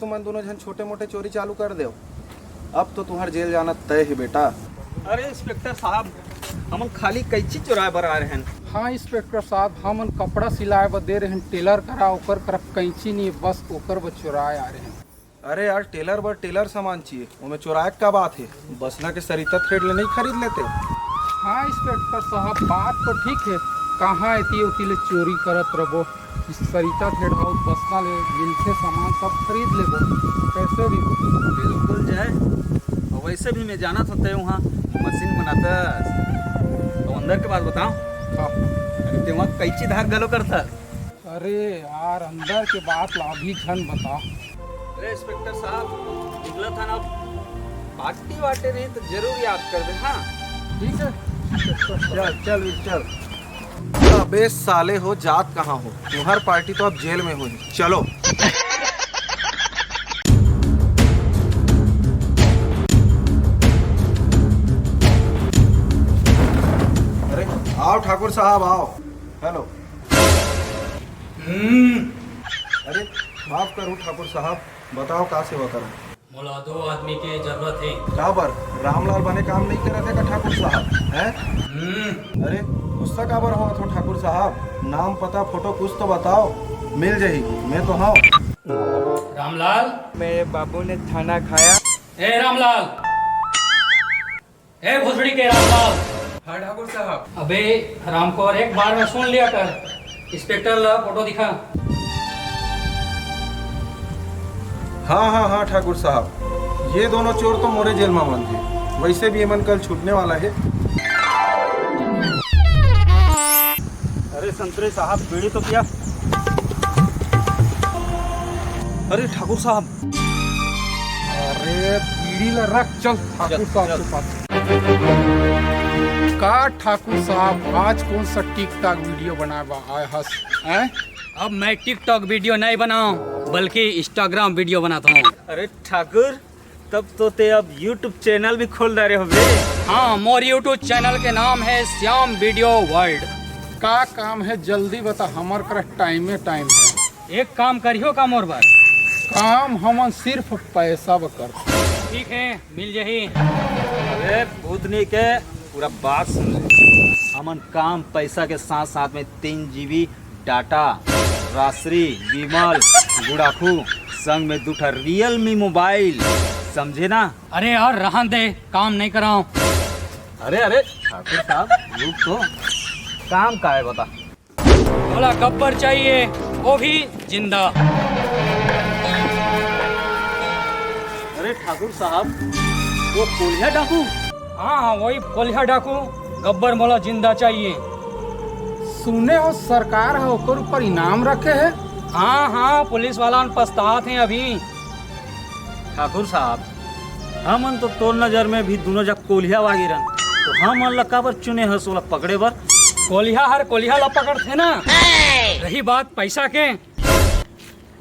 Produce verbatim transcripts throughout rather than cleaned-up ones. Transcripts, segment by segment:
तुमन दोनों झन छोटे मोटे चोरी चालू कर देव, अब तो तुम्हार जेल जाना तय हे बेटा। अरे इंस्पेक्टर साहब, हमन खाली कैंची चुराए बर आए रहेन। हाँ इंस्पेक्टर साहब, हमन कपड़ा सिलाए बर दे रहेन टेलर करा, ओकर करा कैंची नहीं, बस ओकर बर चुराए आ रहेन। अरे यार, टेलर बर टेलर सामान चाहिए, ओमे चोराए के का बात हे? बसना के सरिता थ्रेड ले नहीं खरीद लेते? हाँ इंस्पेक्टर साहब, बात तो ठीक हे, कहाँ एती ओती ले चोरी करत रबो। सरिता थ्रेड हाउस बसना ले मिलथे सामान, सब खरीद लेबो, कैसे भी हो। बिल्कुल जय, और वैसे भी मैं जानत होते वहाँ मशीन बनाता। तो अंदर के बात बताओ। हाँ। अरे ते वहाँ कैंची धार गलो करता। अरे यार, अंदर के बात ला अभी झन बता। अरे इंस्पेक्टर साहब, निकला था ना, पार्टी वार्टी रही तो जरूर याद कर दे। हाँ ठीक है। चल चल चल। अबे साले हो, जात कहाँ हो? तुम्हार पार्टी तो अब जेल में होही। चलो। अरे आओ ठाकुर साहब, आओ। हेलो। हम्म। अरे माफ करो ठाकुर साहब, बताओ का सेवा करा? मोला दो आदमी के जरूरत हे। काबर? रामलाल बने काम नहीं करत हे का ठाकुर साहब? हैं? हम्म। अरे गुस्सा काबर होवत हो ठाकुर साहब? नाम पता फोटो कुछ तो बताओ, मिल जाही, मैं तो हूँ। रामलाल। मेरे बाबू ने थाना खाया। ए रामलाल, ए भोसड़ी के रामलाल। हाँ ठाकुर साहब। अबे हरामखोर, एक बार में सुन लिया कर। इंस्पेक्टर ला फोटो दिखा। हाँ हाँ हाँ ठाकुर साहब, ये दोनों चोर तो मोरे जेल में बंद हे, वैसे भी एमन कल छूटने वाला हे। अरे संतरे साहब, बीड़ी तो पिया। अरे ठाकुर साहब। अरे बीड़ी ला रख, चल ठाकुर चल, साहब चल। के पास। का ठाकुर साहब, आज कौन सा टिकटॉक वीडियो बनाए बर आए हस, हैं? अब मैं टिकटॉक वीडियो नहीं बनाऊं, बल्कि इंस्टाग्राम वीडियो बनाता हूँ। अरे ठाकुर, तब तो ते अब यूट्यूब चैनल भी खोल डारे होबे। हाँ, मोर यूट्यूब चैनल के नाम है श्याम वीडियो वर्ल्ड। का काम है, जल्दी बता, हमर करा टाइमे टाइम है। एक काम करियो का मोर बर? काम हमन सिर्फ पैसा बर करथन। ठीक है, मिल जाही। अरे भूतनी के पूरा बात सुन ले। हमन काम पैसा के साथ साथ में तीन जीबी डाटा, राजश्री, विमल, गुड़ाखू, संग में दू ठा रियलमी मोबाइल, समझे ना? अरे यार, रहन दे, काम नहीं कराओ। अरे, अरे, ठाकुर साहब, रुक तो। काम का है, बता। बोला, गब्बर चाहिए, वो भी जिंदा। अरे ठाकुर साहब, वो कोलिया डाकू? हाँ, हाँ, वही कोलिया डाकू, गब्बर मोला जिंदा चाहिए। सुने हो, सरकार ह ओकर ऊपर इनाम रखे है। हाँ, हाँ, पुलिस वाला मन पछतात हैं अभी। ठाकुर साहब, हमन तो तोर नजर में भी दोनों जग कोलिया वागिरन, तो हमन ला काबर चुने हस ओला पकड़े बर? कोलिया हर कोलिया ला पकड़थे ना। रही बात पैसा के,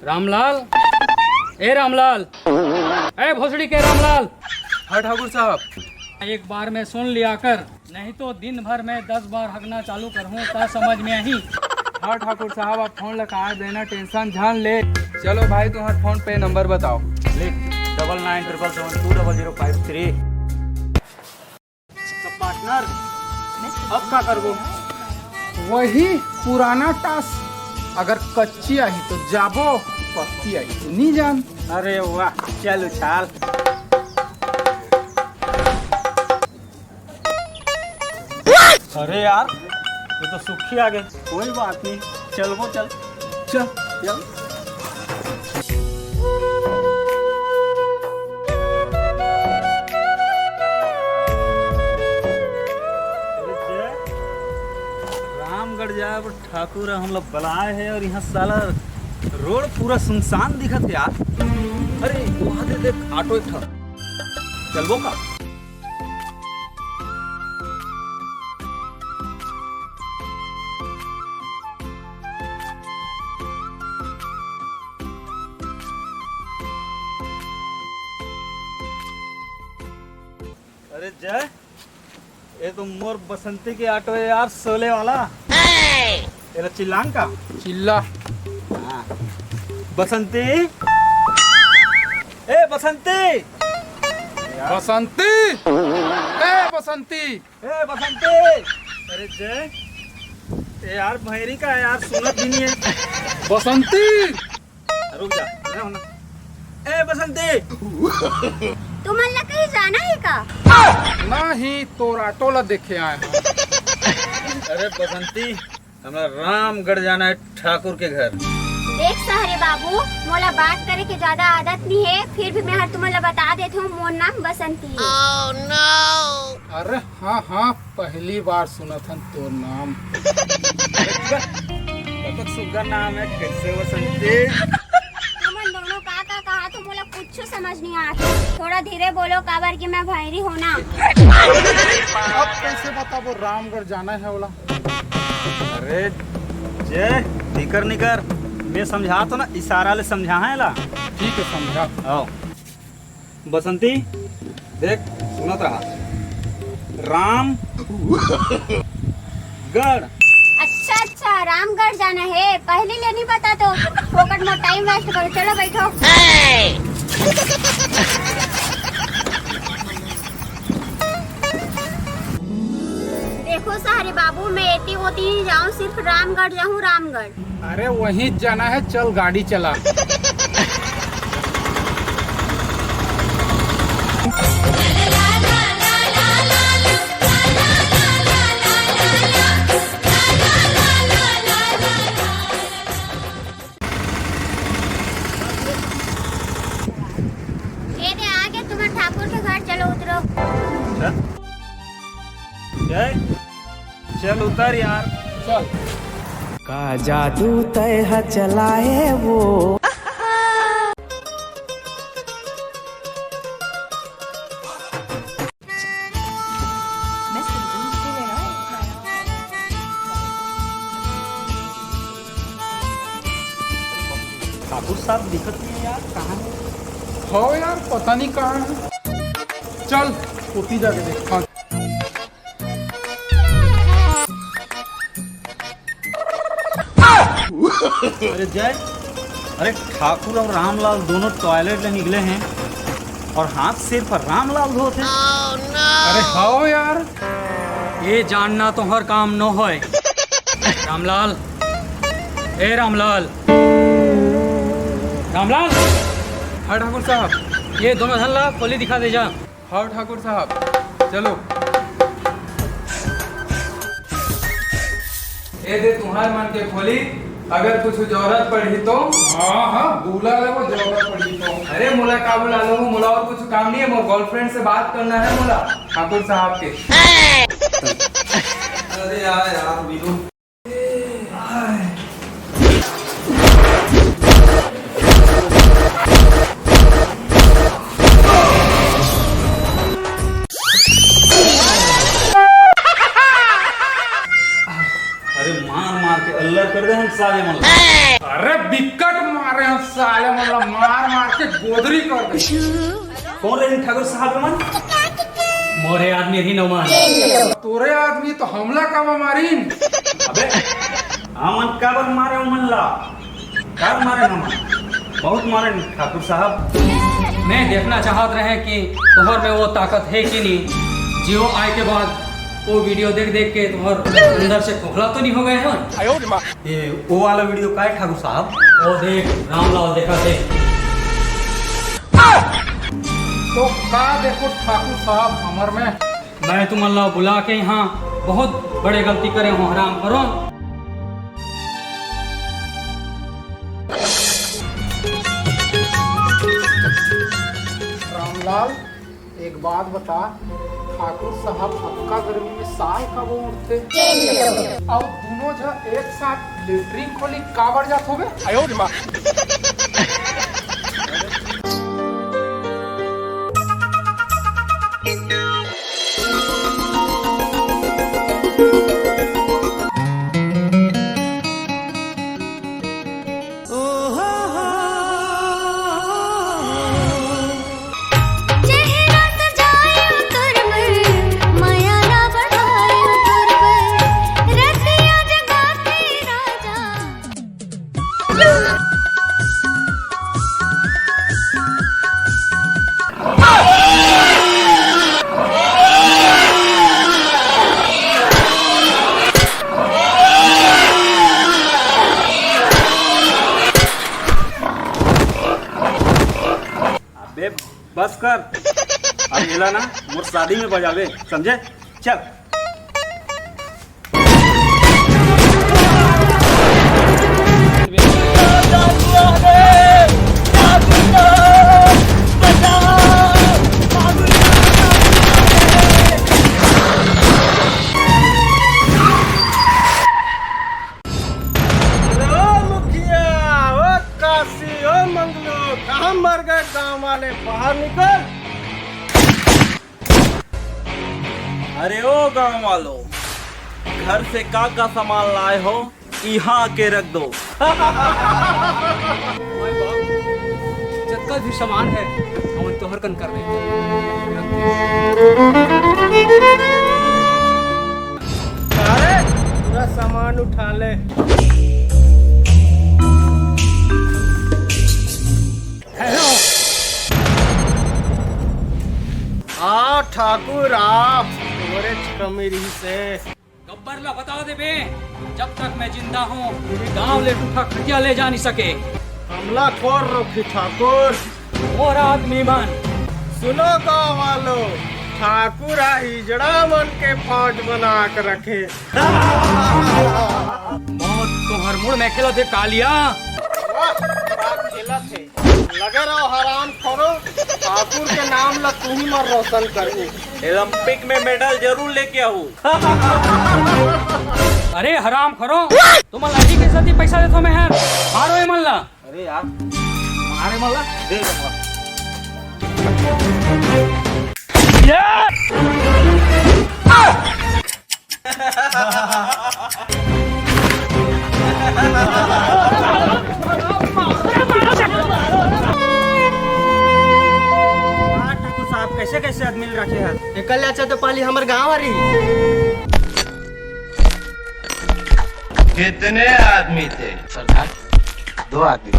रामलाल, ए रामलाल, ए भोसड़ी के रामलाल। हाँ ठाकुर साहब। एक बार में सुन लिया कर, नहीं तो दिन भर में दस बार हगना चालू करहूँ, का समझ में आही? हाँ ठाकुर साहब, आप फोन लगा देना, टेंशन झन ले। चलो भाई, तुम्हार फोन पे नंबर बताओ। लिख, double nine triple seven two double zero five three। तो पार्टनर, अब का करबो? वही पुराना टास्क, अगर कच्ची आही तो जाबो, पक्की आही तो नी जान। अरे वाह, चल उछाल। अरे यार, ये तो सुखी आ गए। कोई बात नहीं, चलबो चल। चल, चल। अरे जय, रामगढ़ जाए बर ठाकुर ह हमला बलाए हे और यहाँ साला रोड पूरा सुनसान दिखत हे यार। अरे वहाँ दे देख, ऑटो एक ठा। चलबो का? अरे जय, ये तो मोर बसंती के ऑटो है यार, शोले वाला। एला चिल्लान का? चिल्ला। हाँ। बसंती, ए बसंती। बसंती। ए बसंती। ए बसंती। अरे जय, ए यार भैरी का यार सुनत भी नहीं है। बसंती। रुक जा, रुक जा। ए बसंती। तुमन ला कहीं जाना है का? नहीं, तोर ऑटो ला देखे आए हैं। अरे बसंती, हमरा रामगढ़ जाना है ठाकुर के घर। देख सहरे बाबू, मोला बात करे के ज्यादा आदत नहीं है, फिर भी मैं हर तुमन ला बता देत हूँ, मोर नाम बसंती है। अरे हाँ हाँ, पहली बार सुनत हन तोर नाम। कतक सुग्घर नाम है, कैसे बसंती? तुमन दोनों का का कहा तो मोला कुछ समझ नहीं आता। थोड़ा धीरे बोलो, काबर कि मैं भैरी हूँ ना। अब कैसे बताबो, रामगढ़ जाना है बोला। अरे जय, फिकर नहीं कर, मैं समझा तो ना, इशारा ले समझा है ला। ठीक है, समझा। आओ। बसंती, देख, सुनत रहा। राम गढ़। अच्छा अच्छा, रामगढ़ जाना है, पहले ले नहीं पता तो फोकट में टाइम वेस्ट करो। चलो बैठो। देखो सहरे बाबू, मैं एती ओती नहीं जाऊँ, सिर्फ रामगढ़ जाऊँ, रामगढ़। अरे वहीं जाना है, चल गाड़ी चला। ये दे आगे तुम्हारे ठाकुर के घर, चलो उतरो। जय, चल उतर यार। चल। का जादू तय ह चलाए वो। ठाकुर साहब दिखत नहीं है यार, कहाँ है? हो यार, पता नहीं कहाँ है। चल, ओती जाके देखा। अरे जय, अरे ठाकुर और रामलाल दोनों टॉयलेट ले निकले हैं और हाथ सिर पर रामलाल धोत हैं। अरे हाओ यार, ये जानना तुम्हार काम न होय। रामलाल, ए रामलाल, रामलाल। हाँ ठाकुर साहब। ये दोनों झन ला खोली दिखा दे जा। हाँ ठाकुर साहब, चलो। ए दे तुम्हार मन के खोली, अगर कुछ जरूरत पड़ही तो। हाँ हाँ, बुला ले वो जरूरत पड़ही तो। अरे मोला का बुला लो, मोला और कुछ काम नहीं है, मोर गर्लफ्रेंड से बात करना है मोला, ठाकुर साहब के। अरे यार, यार वीरू। अरे मार मार के अल्लर कर दे हम साले मन ला। अरे बिकट मारे हम साले मन ला, मार मार के गोदरी कर दे। कौन रहिन ठाकुर साहब मन? मोरे आदमी रहिन ओमन। तोरे आदमी तो हमला काबर मारिन? अबे, हमन काबर मारे ओमन ला? काबर मारे हमन? बहुत मारे ठाकुर साहब। मैं देखना चाहत रहे कि तोहर में वो ताकत है कि नहीं, जियो आए के बाद वो वीडियो देख देख के तोहर अंदर से खोखला तो नहीं हो गए हैं? ये वो वाला वीडियो का है ठाकुर साहब? ओ देख, रामलाल देखा थे। तो का देखो ठाकुर साहब हमर में? मैं तुमन ला बुला के यहाँ बहुत बड़े गलती करे हूँ, हराम करो। रामलाल, एक बात बता, ठाकुर साहब अतका गर्मी में साल काबर ओढ़थे? अउ दूनों झन एक साथ लेटरिन खोली काबर जात होबे? बस कर, अब एला ना मोर शादी में बजाबे, समझे? चल। अरे ओ मुखिया, ओ काशी, ओ मंगलू, कहाँ मर गए गाँव वाले? बाहर निकल। अरे ओ गाँव वालों, घर से का का सामान लाए हो, यहाँ आके रख दो। जतका भी सामान है, हमन तोहर कन कर दे। अरे, पूरा सामान उठा ले। आ ठाकुर, आ, तोरे कमी रही से। गब्बर ला बता देबे, जब तक मैं जिंदा हूँ, ये गांव ले टूठा खटिया ले जा नहीं सके। हमला खोर रोकी ठाकुर। मोर आदमी मन। सुनो गांव वालों, ठाकुर हा हिजड़ा मन के फौज बना के रखे। मौत तोहर मुड़ में खेलत हे कालिया। वाह, का खेलत हे। लगे रहो हराम खोरो, ठाकुर के नाम ला तू ही मर रोशन करही। ओलंपिक में मेडल जरूर लेके आऊ। अरे हराम खोरो, तुमन ला इही के सेती पैसा देथो मैं हर। मारो एमन ला। अरे यार, मारे मन ला। दे दूंगा। हाँ, ठाकुर साहब, कैसे कैसे आदमी रखे हैं? एकर ले अच्छा तो पहली हमर गाँव हरी। कितने आदमी थे? सरदार, दो आदमी।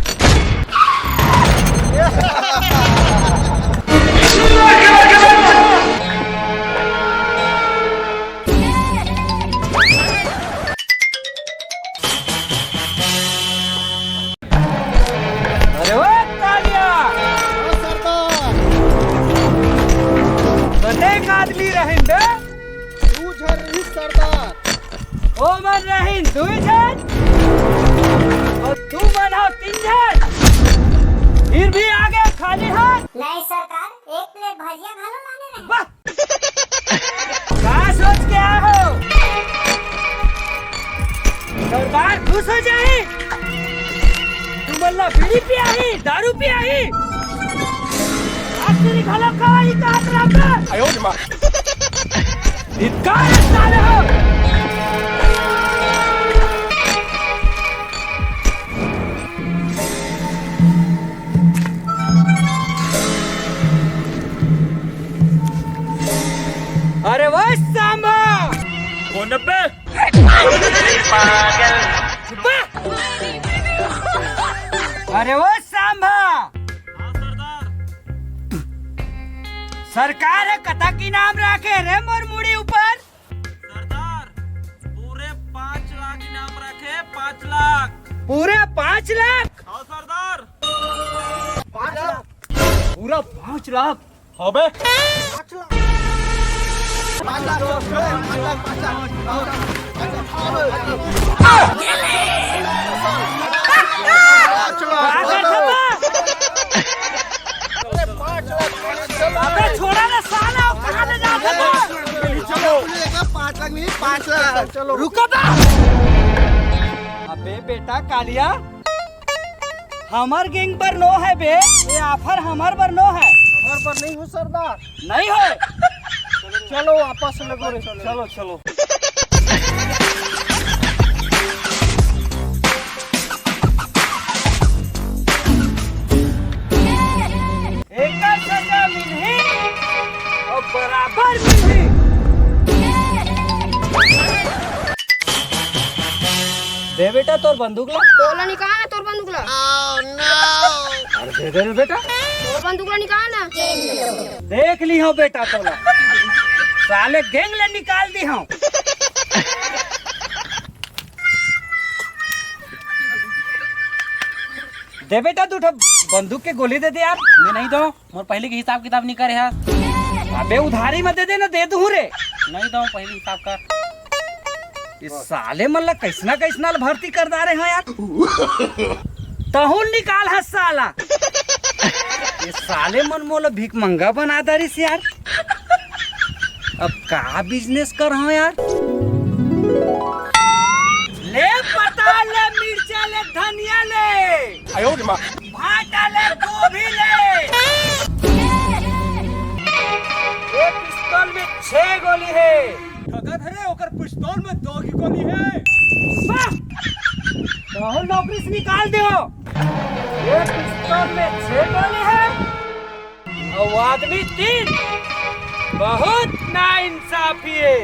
अरे ओ कालिया! हाँ, सरदार। कतेक आदमी रहिन बे? दू झन रहिस सरदार। ओमन रहिन दुई झन, अउ तुमन हो तीन झन। फिर भी आगे खाली हाथ। नहीं सरकार, एक प्लेट भजिया घलो लाने रहे। वाह! का सोच के आए हो? सरदार खुश हो जाही। तुमन ला बीड़ी पियाही, दारू पियाही। आज तेरी घलो खवाही का हाथ राम का। आयो रे माँ। धिक्कार है साले हो। अरे वो सांभा। कौन बे? अरे वो सांभा। हाँ, सरदार। सरकार ह कतक इनाम राखे रे मोर मुड़ी ऊपर? सरदार, पूरे पाँच लाख इनाम राखे, पाँच लाख। पूरे पाँच लाख? हाँ सरदार। पाँच लाख? पूरा पाँच लाख? हाँ बे। अबे छोड़ा ना साला, कहाँ ले जाता था? चलो, पाँच लाख नहीं, पाँच लाख। चलो। रुको बे। अबे बेटा कालिया, हमर गैंग बर नो है बे, ये ऑफर हमर बर नो है। हमर बर नहीं हो सरदार। नहीं हो। चलो वापस लगो रे, चलो, चलो। एकर सजा मिलही अउ बराबर मिलही। दे बेटा तोर बंदूक ला। तोला निकाल ना तोर बंदूक ला। अरे दे दे रे बेटा। तोर बंदूक ला निकाल ना। देख ली हूँ बेटा तोला। साले गैंग ले निकाल दी हूँ। दे बेटा, दू ठो बंदूक के गोली दे दे यार। मैं नहीं दो, मोर पहले के हिसाब किताब नहीं करे है। अबे उधारी मत दे दे ना, दे दूँ रे। नहीं दो, पहले हिसाब कर। ये साले मन ला कैसना कैसना ला भर्ती कर डारे हो यार। तहूँ निकाल ह साला। ये साले मन मोला भीख मंगा बना डारिस यार। अब का बिजनेस करहूँ यार? ले पताल, ले मिर्चा, ले धनिया, ले भाटा, ले गोभी, ले। ये पिस्तौल में छह गोली है। ठगत हरे, ओकर पिस्तौल में दो ही गोली है। वाह! तो नौकरी से निकाल दो। ये पिस्तौल में छह गोली है। अउ आदमी तीन, बहुत नाइंसाफी है।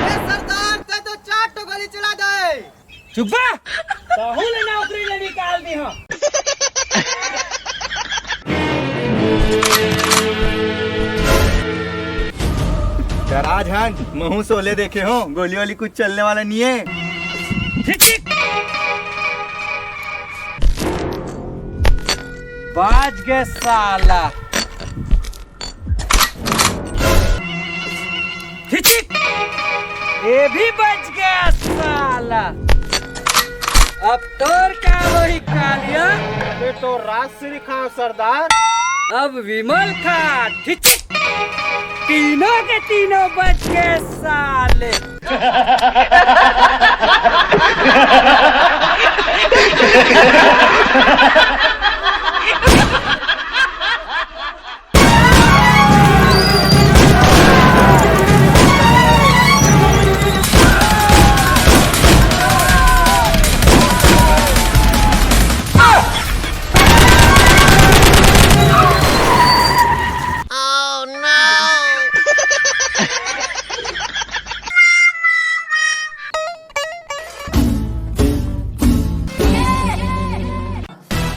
ए सरदार, ते तो चार ठो गोली चला दे। चुप बा, तहूँ ले नौकरी ले निकाल दिहूँ। डरा झन, महूँ शोले देखे हों, गोली वोली कुछ चलने वाला नहीं है। ठीक, ठीक। बाज गे साला। ठीक, ठीक। ये भी बच गया साला। अब तोर का होही कालिया? ये तो राजश्री खा सरदार। अब विमल खा। ठीक, ठीक। तीनों के तीनों बच गए साले।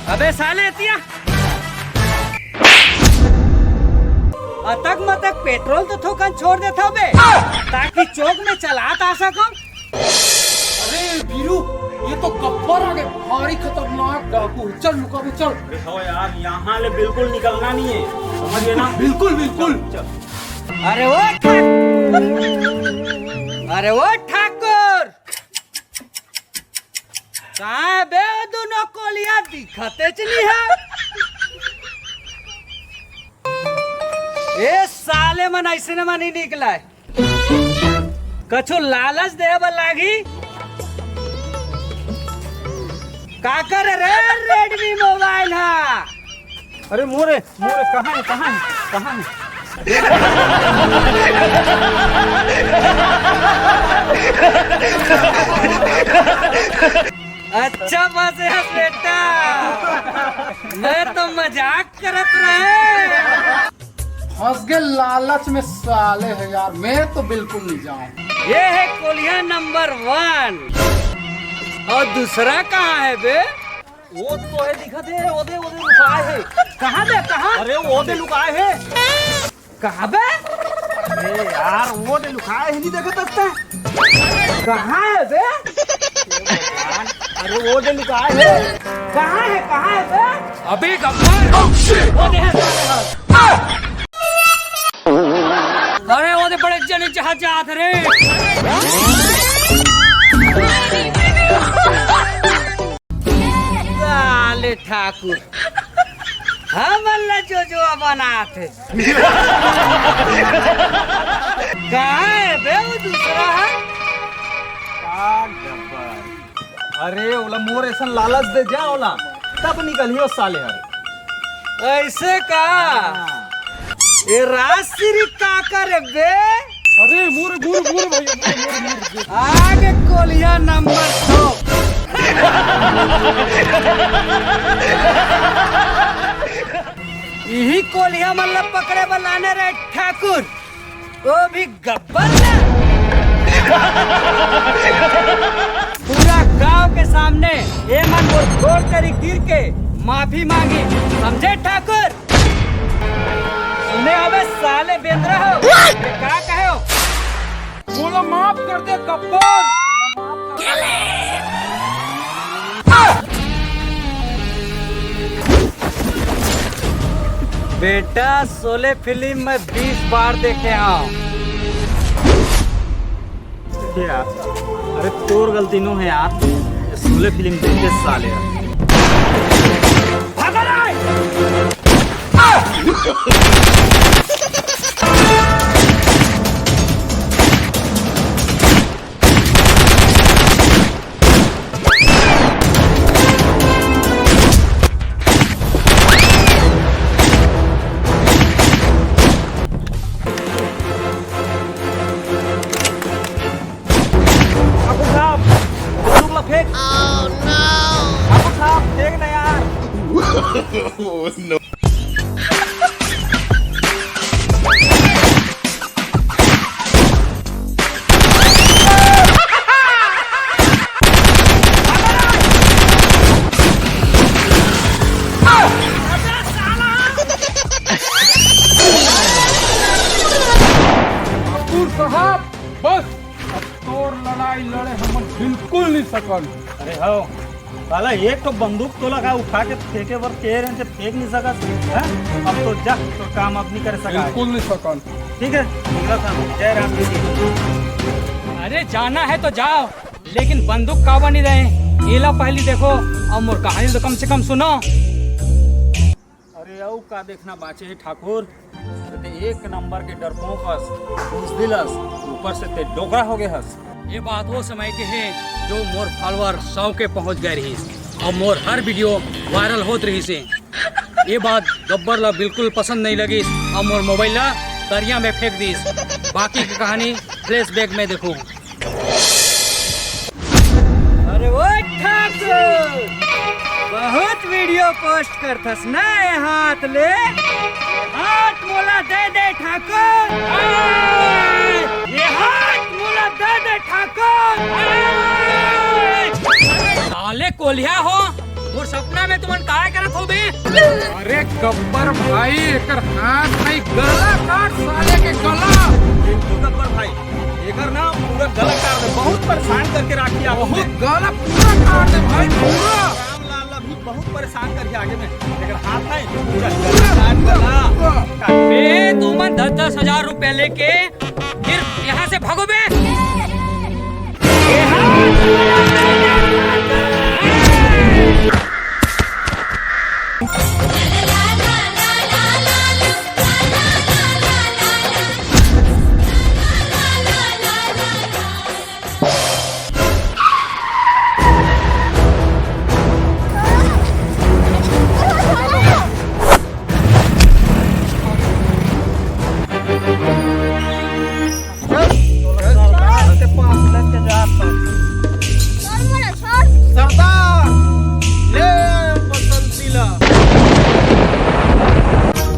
अबे साले एतिया, अतक मतक पेट्रोल तो थोकन छोड़ देथव बे, ताकि चौक में चलात आ सकव। अरे बीरू, ये तो गब्बर आ गए, भारी खतरनाक डाकू है। चल लुका बे, चल। अरे हो यार, यहाँ ले बिल्कुल निकलना नहीं है, समझ गए ना? बिल्कुल, बिल्कुल। चल। अरे ओ ठाकुर, अरे ओ ठाकुर, कहाँ है बे वो दोनों कोलिया? दिखते च नहीं है। ए साले मन ऐसे न मनी निकला है। कछु लालच दे बर लागी। का करे रे Redmi मोबाइल हा? अरे मोरे, मोरे, कहाँ है, कहाँ है, कहाँ है? अच्छा बस है बेटा, मैं तो मजाक करत रहे। फंस गए लालच में साले है यार, मैं तो बिल्कुल नहीं जाऊँ। ये है कोलिया नंबर वन। और दूसरा कहाँ है बे? वो तो है, दिखत है, ओदे, ओदे लुकाए है। कहाँ बे, कहाँ? अरे, ओदे लुकाए है। कहाँ बे? अरे यार, ओदे लुकाए है, नहीं देखत हस ते? कहाँ है बे? अरे, ओदे लुकाए है। कहाँ है, कहाँ है बे? अबे गब्बर। ओदे है, साले है। अरे, ओदे बड़े जने जहाँ जात रे। साले ठाकुर, हमन ला जोजवा बनात हे। कहाँ है बे वो दूसरा है? का गब्बर? अरे, ओला मोर असन लालच दे जा ओला, तब निकलही ओ साले हर। ऐसे का? हाँ। ए राजश्री का करे बे? अरे, मोर, मोर, मोर भैया, मोर, मोर, मोर, मोर। आगे कोलिया नंबर दो। इही कोलिया मन ला पकड़े बर लाने रहे ठाकुर, वो भी गब्बर ला। पूरा गांव के सामने ये मन मोर गोड़ तरी गिर के माफी मांगी, समझे ठाकुर? सुने हवे साले बेंदरा हो, ये का कहे हो? मोला माफ कर दे गब्बर। बेटा, शोले फिल्म मैं बीस बार देखे हंव। यार, अरे तोर गलती नो हे यार, ये शोले फिल्म देख के साले। भागा रे! ठाकुर साहब, बंदूक ला फेंक। ठाकुर साहब, फेंक ना यार। ठाकुर साहब, बस, अब तोर लड़ाई लड़े हमन बिल्कुल नहीं सकन। अरे हव, साला एक तो बंदूक तोला का उठा के फेंके बर कहे रहे, फेंक नहीं सकस, हैं? अब तो जा, तो काम अब नहीं करे सका। बिल्कुल नहीं सकन। ठीक है, निकला था, जय राम जी की। अरे जाना है तो जाओ, लेकिन बंदूक काबर नहीं रहे, एला पहली देखो, अब मोर कहानी तो कम से कम सुनो। अरे अउ का देखना बाचे हे ठाकुर? अरे ते एक नंबर के डरपोक हस, बुजदिल हस, ऊपर से ते डोकरा हो गए हस। ये बात वो समय के हे जो मोर फॉलोअर सौ के पहुंच गए रहिस और मोर हर वीडियो वायरल होत रहिस हे। ये बात गब्बर ला बिल्कुल पसंद नहीं लगिस और मोर मोबाइल ला दरिया में फेंक दिस। बाकी की कहानी फ्लैशबैक में देखो। अरे ओ ठाकुर, बहुत वीडियो पोस्ट करथस ना, ये हाथ ले, हाथ मोला दे दे ठाकुर, ये हाथ मोला दे दे ठाकुर। साले कोलिया हो, मोर सपना में तुमन काय करत हो बे? अरे गब्बर भाई, एकर हाथ नहीं, गला काट साले के गला। बिल्कुल गब्बर भाई, एकर ना पूरा गला काट दे, बहुत परेशान करके राखी आप बहुत गला पूरा काट दे भाई, पूरा। रामलाल ला भी बहुत परेशान करके आगे में, एकर हाथ नहीं, पूरा गला काट देला। बे, तुमन दस दस हजार रुपया लेके फिर यहाँ से भागो बे। सरदार, ले बसंती ला।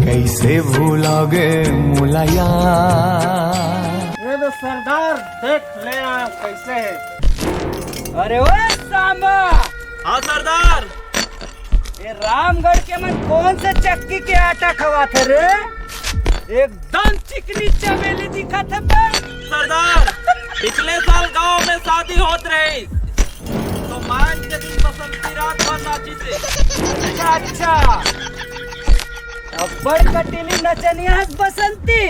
कैसे भूलोगे मोला यार। ए तो सरदार, देख ले आ कैसे है। अरे ओ सांबा। हाँ सरदार। ये रामगढ़ के मन कौन से चक्की के आटा खवाथे रे? एकदम चिकनी चमेली दिखत हे बे। सरदार, पिछले साल गांव में शादी होत रही, तो मांझ के दिन बसंती रात भर नाचिस हे। अच्छा, अच्छा। अब्बड़ कटीली नचनिया हस बसंती।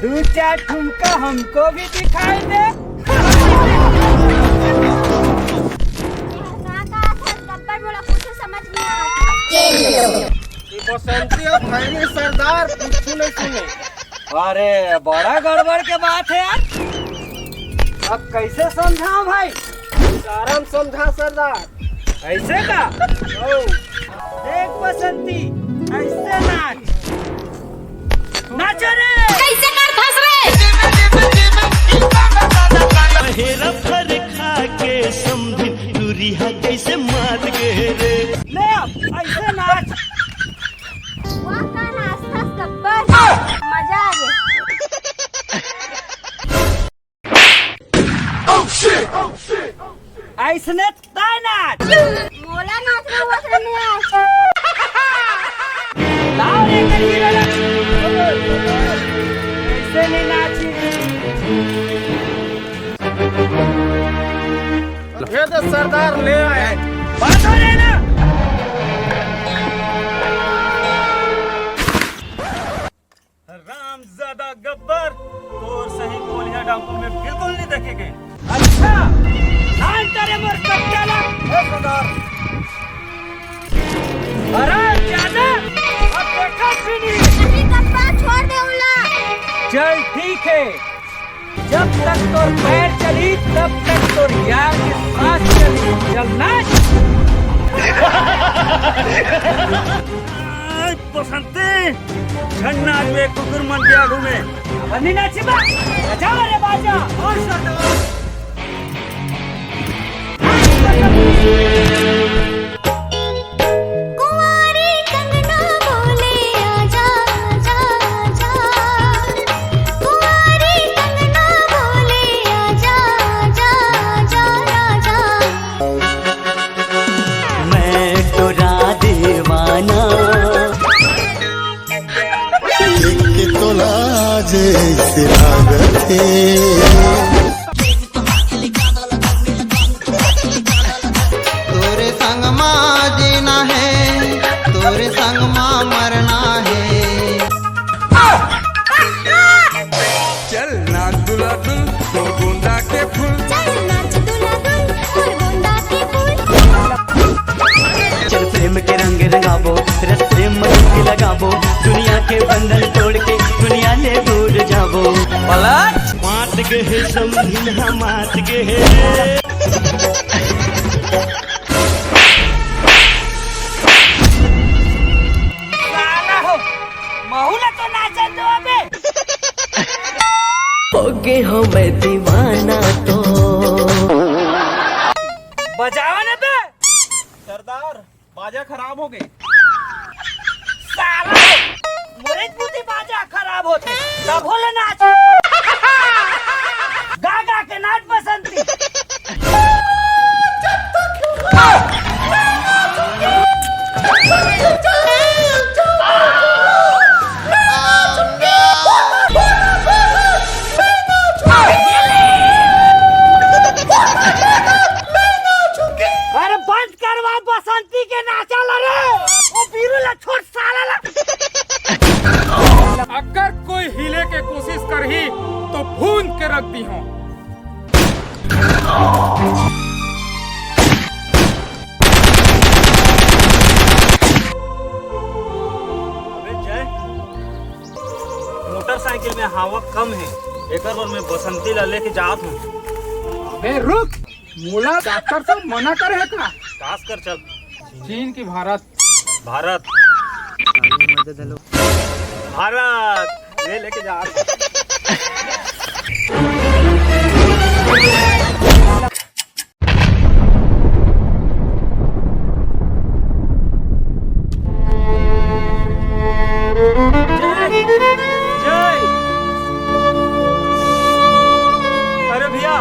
दू चार ठुमका हमको भी दिखाई दे। का, का, का, गब्बर मोला कुछ समझ नहीं आवत। ये बसंती और खैनी सरदार कुछ नहीं सुने। अरे, बड़ा गड़बड़ के बात है यार। अब कैसे समझाऊं भाई? इशारा में समझा सरदार। ऐसे का? ओ, देख बसंती, ऐसे नाच। नाचो रे। कैसे कर फंस रे? हेरा फर खा के समधिन टूरी हा कैसे मान गे रे। ले अब, ऐसे नाच। वाह, का नाच था गब्बर। मजा आ गया। ऐसने ताय नाच। मोला नाचना होत रहे आज। लाओ रे करी रे। ऐसे नहीं नाची। ये तो सरदार ले आए। बात हो जाए ना। चल ठीक है, जब तक तोर पैर चली तब तक तोर यार के सांस चली। चल नाच। बसंती, झन नाचबे कुकुर मन के आगू में। बनी नाचिबा, बजाओ रे बाजा। कुंवारी कंगना बोले आजा, आजा, आजा। कुंवारी कंगना बोले आजा, आजा, आजा, राजा। मैं तोरा दीवाना। देख के तोला जैसे लागत हे। तोरे संग मा जीना हे, तोरे संग मा मरना हे। चल नाच दुला दुल, तोर गोंदा के फूल। चल नाच दुला दुल, तोर गोंदा के फूल। चल प्रेम के रंग रंगाबो, रस प्रेम में डुबकी लगाबो, दुनिया के बंधन तोड़ के दुनिया ले दूर जाबो। पलट। मात गे हे समधिन हा, मात गे हे। साला हो, महू ला तो नाचन दो अबे। हो गे हो मैं दीवाना तो। बजाओ ना बे। सरदार, बाजा खराब हो गे। साला, मोरे बुद्धि बाजा खराब होथे, तभो ले नाच। गा गा के नाच बसंती। अरे बंद करवा बसंती के नाचा ला रे, ओ बीरू ला छोड़ साला ला। अगर कोई हिले के कोशिश करही तो भून के रख दीहूं। अबे जय, मोटरसाइकिल में हवा कम है, एकर बर मैं बसंती ला लेके जात हूँ। अबे रुक, मोला डॉक्टर साहब मना करे हे का? कास कर चल। चीन की भारत। भारत। भारत। ले लेके जा। जय, जय। अरे भैया,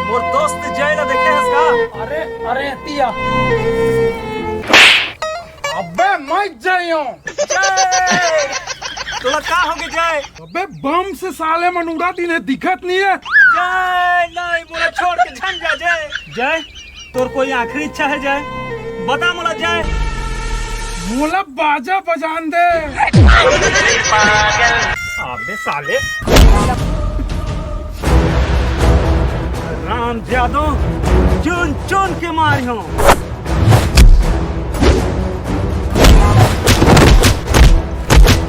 मोर दोस्त जय ला देखे हस का? अरे, अरे, तिया। अबे, मैं जय हूँ। जय। तोला का होगे जय? अबे, बम से साले मन उड़ा दिन हे, दिखत नहीं है। जय, नहीं, मोला छोड़ के झन जा जय। जय, तोर कोई आखिरी इच्छा है जय? बता मोला जय। मोला बाजा बजान दे। अबे साले। राम जादो चुन चुन के मारियो।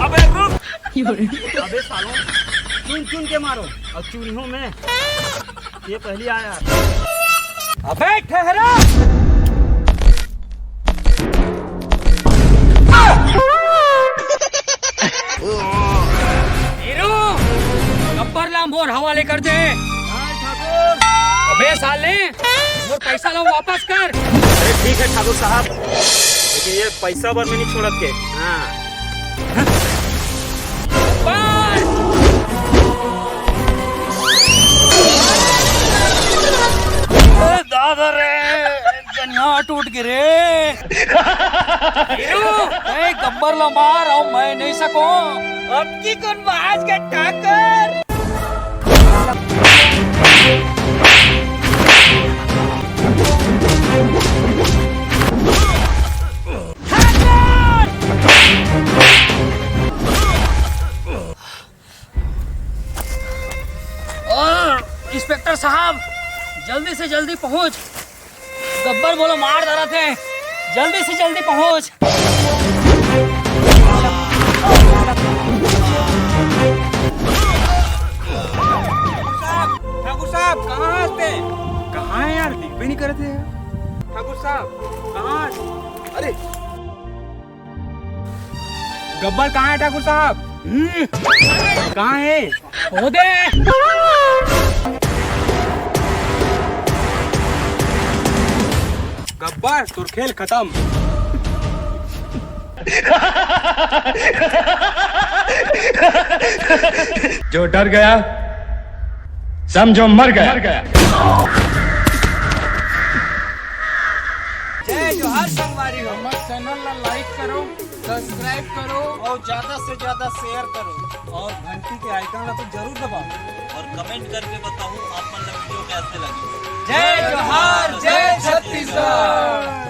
अबे रुक। अबे सालों, चुन चुन के मारो और चुनियों में ये पहली आया। अबे ठहरा। हीरो, गब्बर ला मोर हवाले कर दे। हाँ, ठाकुर। अबे साले, मोर पैसा ला वापस कर। अरे ठीक है ठाकुर साहब, लेकिन ये पैसा बर मैं नहीं छोड़त के। हाँ। अरे दादा रे, जनिया टूट गे रे। हीरो, ए गब्बर ला मार, अउ मैं नहीं सको। अब की कौन बाज के ठाकर? और इंस्पेक्टर साहब, जल्दी से जल्दी पहुंच, गब्बर मोला मार डरत हे, जल्दी से जल्दी पहुंच। कहाँ हस ते? कहाँ है यार, दिखबे नहीं करत है। ठाकुर साहब, कहाँ हस? अरे, गब्बर कहाँ है ठाकुर साहब? हम्म, कहाँ है? हो दे। गब्बर, तोर खेल खत्म। जो डर गया, समझो मर गया। जय जोहार संगवारी हो। हमर चैनल ला लाइक करो, सब्सक्राइब करो और ज्यादा से ज्यादा शेयर करो और घंटी के आइकन ला तो जरूर दबाओ और कमेंट करके बताओ आप मन ला वीडियो कैसे लगी। जय जोहार, जय छत्तीसगढ़।